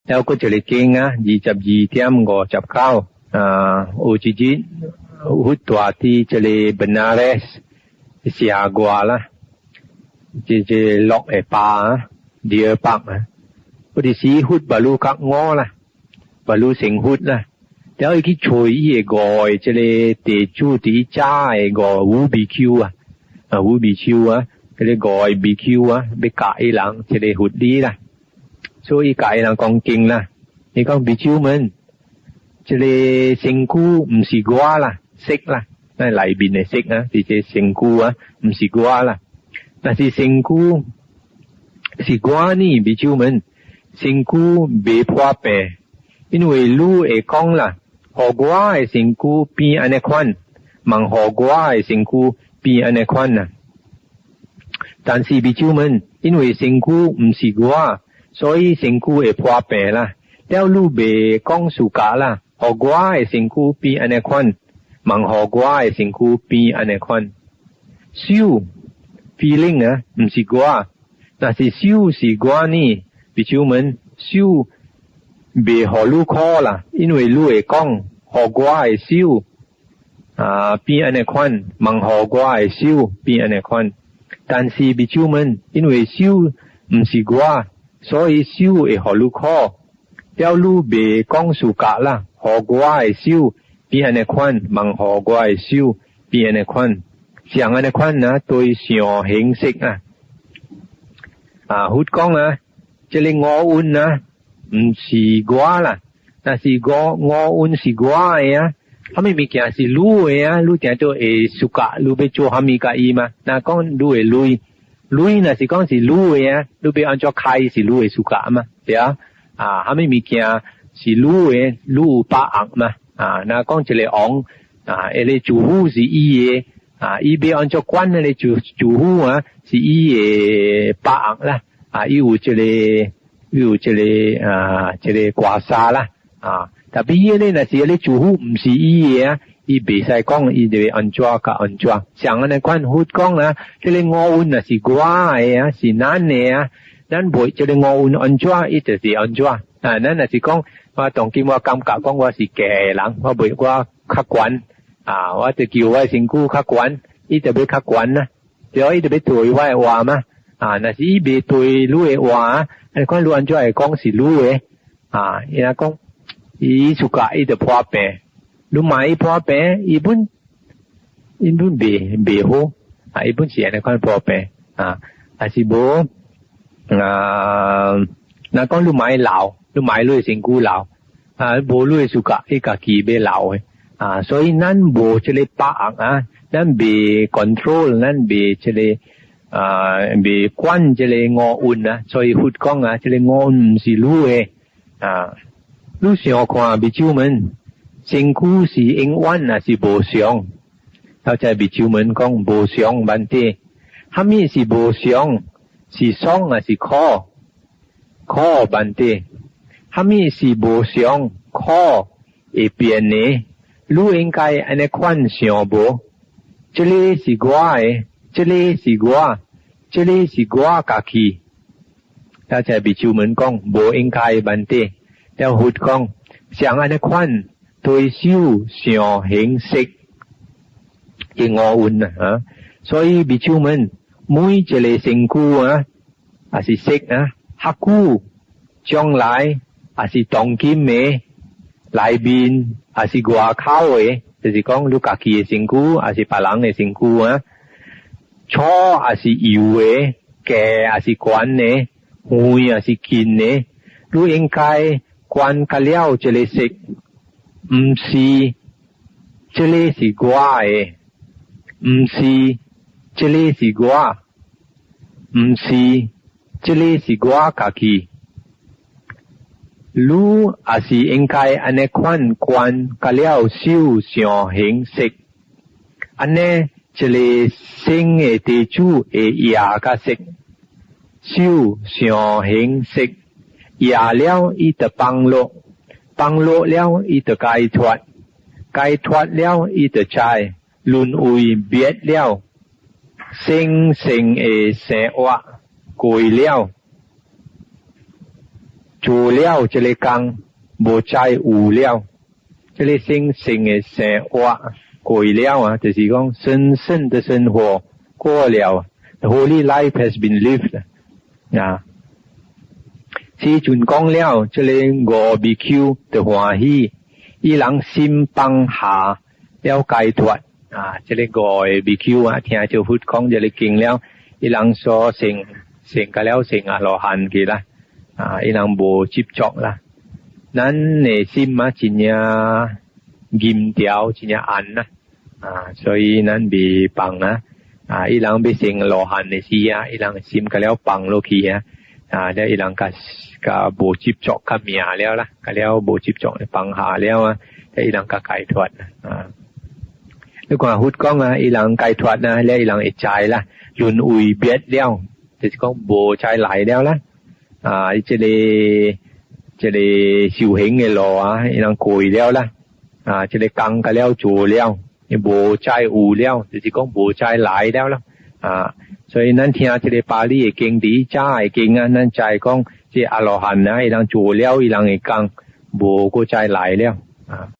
了閣一個經啊，22點59啊，有一日佛蹛佇這個 Benares 舍外啦，這這鹿的壩啊，deer park 啊，有一時佛欲來覺悟啦，欲來成佛啦，了伊去揣伊的五个這個弟子佇遮的五位比丘啊，啊五比丘啊，彼个五个比丘啊，欲教伊人這个佛理啦。所以教伊人講經啦，伊講比丘們，這个身軀毋是我啦，色啦，咱內面的色啊，是這身軀啊，毋是我啦。若是身軀是我呢，比丘們，身軀袂破病，因為你會講啦，予我的身軀變按呢款，嘛予我的身軀變按呢款啊。但是比丘們，因為身軀毋是我，所以身軀會破病啦。了你袂講 sukkha 啦，予我的身軀變按呢款，嘛予我的身軀變按呢款。受 feeling 啊，毋是我，若是受是我呢，比丘們受袂予你苦啦，因為你會講，予我的受啊變按呢款，嘛予我的受變按呢款。但是比丘們，因為受毋是我，所以受會予你苦，了你袂講 sukkha 啦，予我的受變按呢款，嘛予我的受變按呢款，像按呢款啊，對想行識啊，啊，佛講啊，這個五蘊啊，毋是我啦，若是五五蘊是我的啊，啥物物件是你的啊，你定做會 suka，你欲做啥物共伊嘛？若講你的鐳。鐳若是講是你的啊，你欲按怎開是你的 suka 嘛，對啊？啊，啥物物件是你的，你有把握嘛？啊，若講一個王啊，彼個主婦是伊的，啊，伊欲按怎管彼個主主婦啊，是伊的把握啦，啊，伊有這個，伊有這個啊，這個 kuasa 啦，啊，tapi 伊个若是彼個主婦毋是伊的啊，伊袂使講伊就會按怎共按怎，像按呢款佛講啊，這個五蘊若是我的啊，是咱的啊，咱袂這個五蘊按怎，伊就是按怎。啊，咱若是講，我當今我感覺講我是低的人，我袂我較懸，啊，我就求我身軀較懸，伊就欲較懸啦，對，伊就欲對我的話嘛。啊，若是伊袂對你的話，按呢款你按怎會講是你的？啊，伊若講伊 suka 伊就破病。你罵伊破病，伊本伊本袂袂好，啊，伊本是按呢款破病，啊，還是無啊？若講你罵伊老，你罵你的身軀老，啊，無你的 suka，伊家己欲老的，啊，所以咱無這个把握啊，咱袂 control，咱袂這个啊，袂管這个五蘊啊，所以佛講啊，這个五蘊毋是你的，啊，你想看比丘們。身軀是永遠抑是無常？頭才比丘們講無常問題，啥物是無常？是爽抑是苦？苦問題，啥物是無常？苦會變的，你應該按呢款想無？這个是我的，這个是我，這个是我家己。頭才比丘們講無應該問題，了佛講像按呢款。對受想行識的五蘊啊，所以比丘們每一個身軀啊，抑是色啊，較久將來抑是當今的內面，抑是外口的，就是講你家己的身軀，抑是別人的身軀啊，粗抑是幼的，低抑是懸的，遠抑是近的，你應該觀較了這个色。毋是，這个是我的，毋是，這个是我，毋是，這个是我家己。你也是應該按呢款觀較了受想行識，按呢一个身的地主會業佮色，受想行識，業了伊就放落。放落了，伊就解脫；解脫了，伊就知輪迴滅了，生生的生活過了。做了這个工，無再有了，這个神聖的生活過了啊，就是講神聖的生活過了，the holy life has been lived 啊。世尊講了，這个五比丘就歡喜，伊人心放下了解脫啊！這个五个比丘啊，聽著佛講這个經了，伊人所成成個了成阿羅漢去啦，啊！伊人無執著啦。咱的心啊，真正嚴條，真正硬啦，啊！所以咱袂放啊，啊！伊人欲成羅漢的時啊，伊人心共了放落去啊。啊！了伊人較較無執著較命了啦，較了無執著放下了啊，伊人較解脫啊。你看佛講啊，伊人解脫啊，了伊人會知啦，輪迴滅了，就是講無再來了啦。啊，這个這个修行的路啊，伊人過了啦。啊，這个工共了做了，無再有了，就是講無再來了啦。啊，所以咱聽這个巴利的經典、早的經啊，咱知講這阿羅漢啊，伊人做了伊人的工，無閣再來了啊。